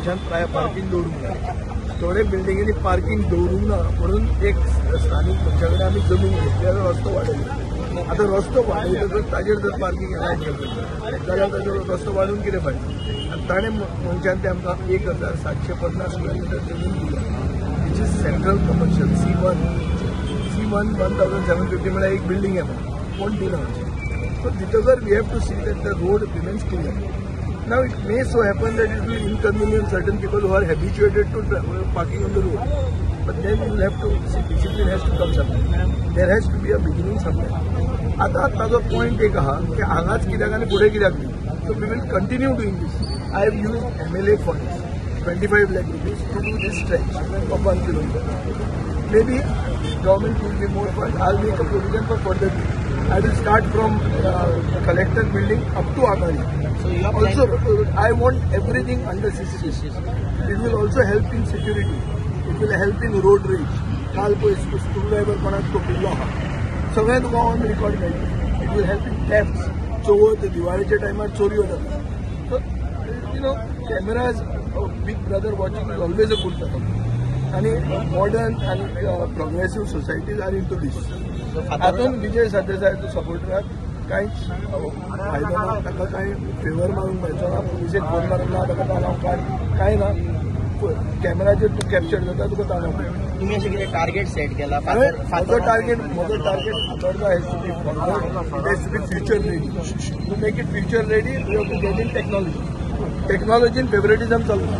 मनशान पार्किंग दवरूंक ना, थोडे बिल्डिंगेनी पार्किंग दवरूंक ना म्हणून एक स्थानीक मनशा कडेन आमी जमीन घेतली आनी रस्तो वाडयलो. आतां रस्तो वाडयतकच ताजेर जर पार्किंग अलाव केलें जाल्यार ताजो रस्तो वाडून कितें फायदो? आनी ताणें मनशान ते आमकां 1750 स्क्वेअर मिटर जमीन दिल्या, which is central commercial C1 C1 1750 म्हळ्यार एक बिल्डींग येता, कोण दिना. सो दितकर we have to see that the road remains clear. Now it may so happen that it will inconvenience certain people who are habituated to parking on the road. But then you will have to see, discipline has to come somewhere. There has to be a beginning somewhere. आता ताजो point एक आहा की हांगाच कित्याक आनी फुडें कित्याक न्ही. So we will continue doing this. I have used MLA funds, 25 lakh rupees to do this stretch of 1 kilometer. Maybe government will be more funds. I will make a provision for further. I will start from collector building up to Aghadi. So you are also, I want everything under CCTV. It will also help in security. It will help in road rage. काल पळय screw driver कोणाक तोपिल्लो आहा, सगळें तुका on record मेळटा. It will help in theft. चवथ दिवाळेच्या टायमार चोरयो जाता. So you know, cameras, big brother watching is always a good thing. आनी मॉडर्न आनी progressive societies are into this. हातून विजय सरदेसायाचो सपोर्टराक कांयच फायदो ना, ताका कांय फेवर मारूंक मेळचो ना, पुलिसेक फोन मारूंक ना, ताका तालांव काड कांय ना. कॅमेराचेर तूं कॅप्चर जाता, तुका तालांव काड. तुम्ही अशें कितें टार्गेट सेट केला? म्हजो target Fatorda has to be forward, it has to be future ready. To make it future ready you have to get in technology. टेक्नॉलॉजीन favouritism चलना.